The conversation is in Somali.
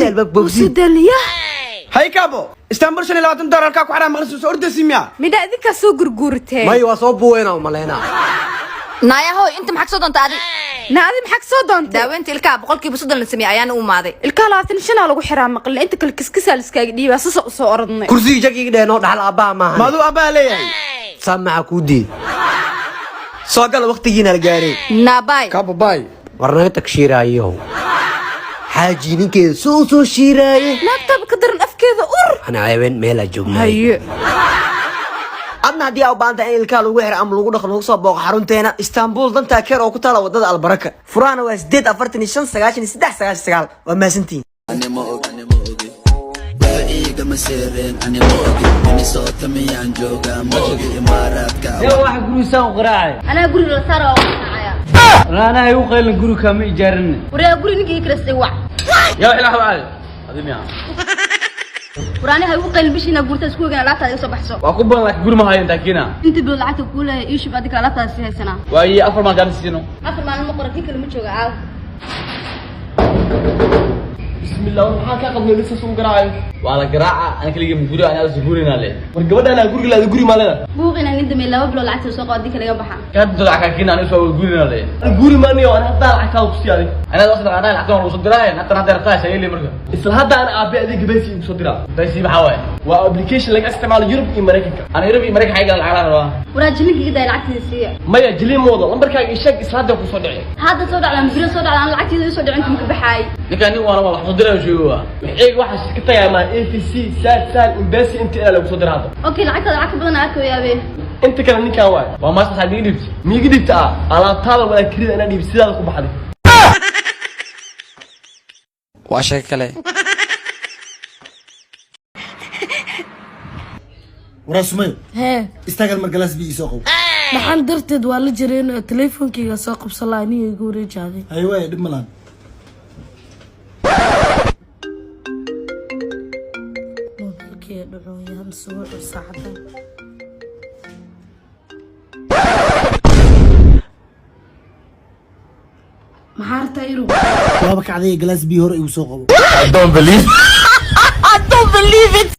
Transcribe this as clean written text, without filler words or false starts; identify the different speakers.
Speaker 1: Albaab bogsi.
Speaker 2: Usudaliya.
Speaker 3: Hay kaabo, Istanbul 25 doolar halkaa ku xaraa maqlis soo ordaysi miya?
Speaker 2: Midha idinkaa soo gurguurtee.
Speaker 1: May, waa soo buweena umaleynaa.
Speaker 4: Naayahoy, inta maxaa kasoo doonta adi?
Speaker 2: Na adi maxaa kasoo doontay?
Speaker 4: Daaweynta ilkaha 100% la sameeyey ayaana u imaaday.
Speaker 2: Ilkaha 25 aa lagu xiraa maqlin, inta kale kiskisaa liskaaga dhiibaa, sasa usoo orodnay.
Speaker 1: Kursiga jagiga dheh noo dhaxal aabbaha maahan.
Speaker 3: Maaduu abbaa leeyahay?
Speaker 1: Saa maxaa kuu diid?
Speaker 3: Soo gala, waqtigiina la gaaray.
Speaker 4: Naabaay.
Speaker 3: Kaabo, baay.
Speaker 1: War naga tag shiiraayow, xaaji ninkeeda soo soo shiiraaye.
Speaker 2: Naagtaaba ka daran, afkeeda ur.
Speaker 1: Ana ceebeen meelaa joognay.
Speaker 2: Haye.
Speaker 3: Adna haddii aa u baahan tahay in ilkaha lagu xiro ama lagu dhaqo, lagu soo booqo xarunteena Istanbul Dental Care oo ku taala wadada Albaraka. Furahana waa 845 93 99. Waa mahadsantihiin.
Speaker 5: Ani ma og, ani ma ogi waxa iigama seereen, ani ma ogi Minnesota miyaan joogaa, ma ogi Imaaraadka.
Speaker 6: Yaa waxa gurigisaan u qaraacay?
Speaker 7: Anaa guriga la saara waa qanacaya.
Speaker 6: Anaa igu qaylin, guri kaama ijaarin.
Speaker 7: Waraa, guri ninkii kirastay wac.
Speaker 6: Yaa wax ilaah wacay adi miya?
Speaker 7: Waraani, ha igu qaylin, bishiina guurta isku ogaan, alaabtaada iga soo baxso.
Speaker 6: Waa ku badan, laakiin guri ma hayo intaa kiina.
Speaker 7: Inta bilood lacagta kuu leeyahay ii shub, adika alaabtaada sii haysanaa.
Speaker 6: Waa iyo 4 maalin jaanis siino.
Speaker 7: 4 maalin ma qoran, kii kale ma jooga caaw.
Speaker 8: Bismillah, war maxaa kaa qabnay lisas ugu garaacayo?
Speaker 6: Waa la garaaca, ana keligii ma guri, anaa guurina le.
Speaker 8: War gabadhaan guriga laada, guri maalena.
Speaker 7: Buuqina nin dambe, 2 bilood lacagta soo qabo, adika laga baxa.
Speaker 6: Ka hadda lacag kiina, aniga soo guurina le.
Speaker 8: Guri maaniyo, ana haddaa lacag kaa ku sii adig.
Speaker 6: Anaa asla anaa lacagta lagu soo diraa, hatta hadda rabtaa shayli marka.
Speaker 8: Isla hadda ana aabe adeega Baysi igu soo diraa.
Speaker 6: Baysi maxaa waaye?
Speaker 8: Waa application laga isticmaalo Yurub iyo Maraykanka.
Speaker 6: Ana Yurub iyo Maraykanka xayga lacag la rabaa.
Speaker 7: Waraa, jilinka iga daaya, lacagteeda siiya.
Speaker 8: Maya, jiliin moodo, lambarkaaga ii sheeg, isla hadda ku soo dhici.
Speaker 7: Hadda soo dhacda, biro soo dhacda, aan lacagteeda isoo dhicin kuma ka baxaay.
Speaker 6: Ninkaan nin waana wax soo diraa sheego waa.
Speaker 8: Wixii waxaa ka tagaya ma AVC, Saad, Saal, M-Pesa, inta ilaa lagu soo diraa hadda.
Speaker 7: Okay, lacagtaada lacag ka badan arkayo abe.
Speaker 8: Inta kale ninkaan waay.
Speaker 6: Waa maasta saad dhiibti.
Speaker 8: Miiga dhibta ah alaabtaada walaa kirida inaa dhiib sidaada ku baxday.
Speaker 9: Waa sheeko kale.
Speaker 10: Waraa Sumayo.
Speaker 11: Hee.
Speaker 10: Istaagal mar, galaas biyo isoo qabo.
Speaker 11: Maxaan darteed waa la jireen, teleefonkeyga soo qabsan lahaa, aniga igu wareejaaday.
Speaker 10: Haye waaya, dhib ma lahan.
Speaker 11: Moobilkeyga dhacooyaan soo cur saacadan. Maxaa rabtaa iru?
Speaker 10: Waaba kacday, galaas biyo hore igu soo qabo.
Speaker 4: I don't believe it.